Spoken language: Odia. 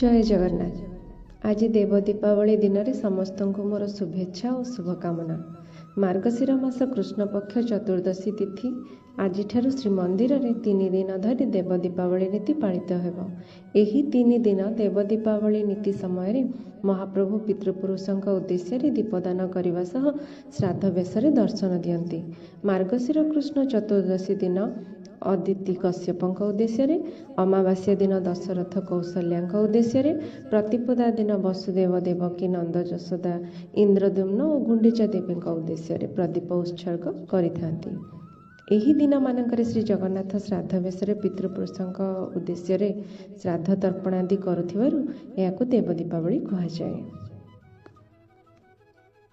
ଜୟ ଜଗନ୍ନାଥ। ଆଜି ଦେବ ଦୀପାବଳି ଦିନରେ ସମସ୍ତଙ୍କୁ ମୋର ଶୁଭେଚ୍ଛା ଓ ଶୁଭକାମନା। ମାର୍ଗଶିର ମାସ କୃଷ୍ଣପକ୍ଷ ଚତୁର୍ଦ୍ଦଶୀ ତିଥି ଆଜିଠାରୁ ଶ୍ରୀମନ୍ଦିରରେ 3 ଦିନ ଧରି ଦେବ ଦୀପାବଳି ନୀତି ପାଳିତ ହେବ। ଏହି 3 ଦିନ ଦେବ ଦୀପାବଳି ନୀତି ସମୟରେ ମହାପ୍ରଭୁ ପିତୃପୁରୁଷଙ୍କ ଉଦ୍ଦେଶ୍ୟରେ ଦୀପଦାନ କରିବା ସହ ଶ୍ରାଦ୍ଧ ବେଶରେ ଦର୍ଶନ ଦିଅନ୍ତି। ମାର୍ଗଶିର କୃଷ୍ଣ ଚତୁର୍ଦ୍ଦଶୀ ଦିନ ଅଦିତି କଶ୍ୟପଙ୍କ ଉଦ୍ଦେଶ୍ୟରେ, ଅମାବାସ୍ୟା ଦିନ ଦଶରଥ କୌଶଲ୍ୟାଙ୍କ ଉଦ୍ଦେଶ୍ୟରେ, ପ୍ରତିପଦା ଦିନ ବସୁଦେବ ଦେବକୀ ନନ୍ଦ ଯଶୋଦା ଇନ୍ଦ୍ରଦ୍ୟୁମ୍ନ ଓ ଗୁଣ୍ଡିଚା ଦେବୀଙ୍କ ଉଦ୍ଦେଶ୍ୟରେ ପ୍ରଦୀପ ଉତ୍ସର୍ଗ କରିଥାନ୍ତି। ଏହି ଦିନମାନଙ୍କରେ ଶ୍ରୀ ଜଗନ୍ନାଥ ଶ୍ରାଦ୍ଧ ବେଶରେ ପିତୃପୁରୁଷଙ୍କ ଉଦ୍ଦେଶ୍ୟରେ ଶ୍ରାଦ୍ଧ ତର୍ପଣାଦି କରୁଥିବାରୁ ଏହାକୁ ଦେବ ଦୀପାବଳି କୁହାଯାଏ।